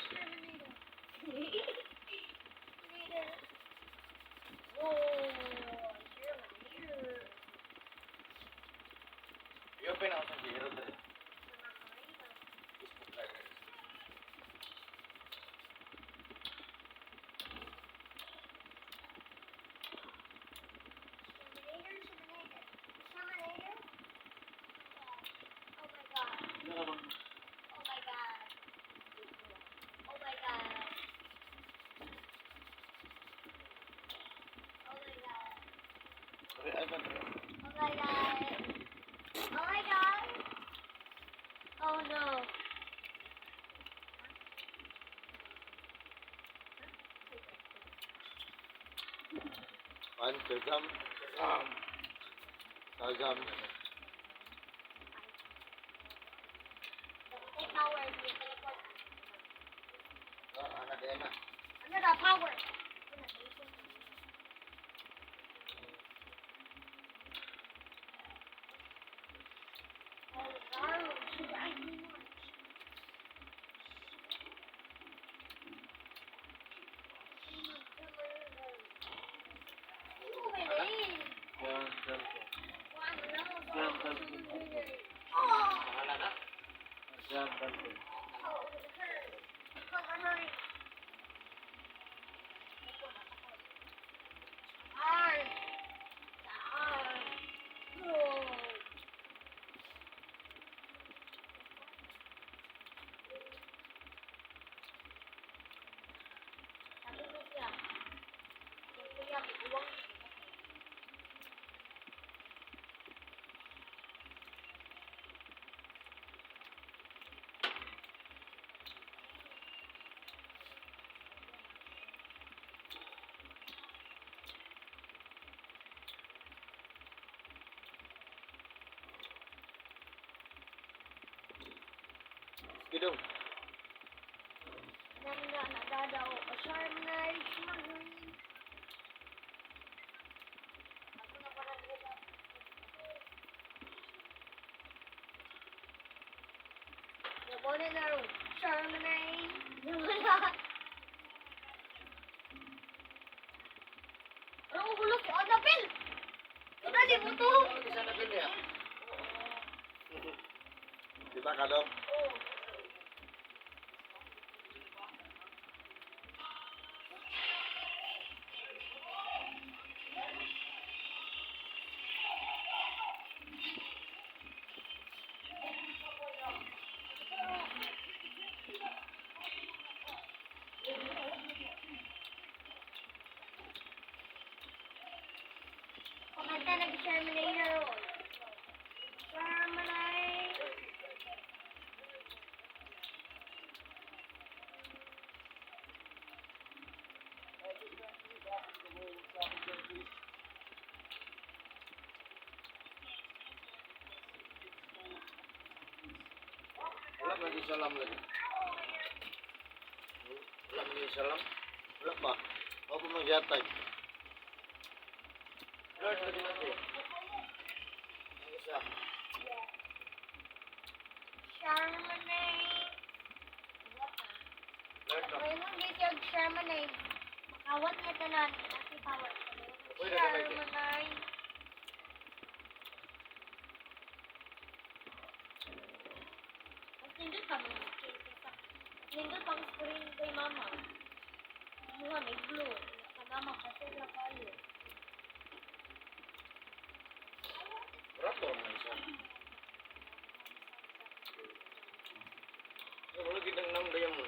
Terminator. Terminator. Oh, Terminator. I-open ako sa giro dali. Facebook Live. Terminator, Terminator. Terminator. Oh my God. Oh my God. Oh my God. Oh my God. Sorry, ay, ba? Oh my God. Oh my God. Oh no. One, Shazam, Shazam. Shazam. Take power. You teleport. Ah, ana din na. Another power. Oh, should I do much? Oh! Pangalan na? Oh, it hurts. Come on, hurry. Arr. Arr. Oh. Sabi ko siya, yung kuya, uwang. Sige dong. Nang nadadaw o Charmin, Charmin. Ako na parang wala. Nabone na ron. Charmin. Wala. Anong gulo si Annabelle? Wala di mo to. Ano sa Annabelle niya? Kita ka dong. Oh. Kumanta nag Terminator. Terminator. Wala lagi salam lagi. Wala lagi salam. Wala pa. Ako magyatag. Lord, lagi natin. Ang isa. Charmaine. Lord, no. May mong dito yung Charmaine. Makawat na tanan. Ati power. Uy, nagamay ka. Charmaine. Mas nindot pa man. Mas nindot pang screen kay mama. Mga may blue. Sa mama kasi na kayo. Rato man isa. Wala gid ang nam dayam mo.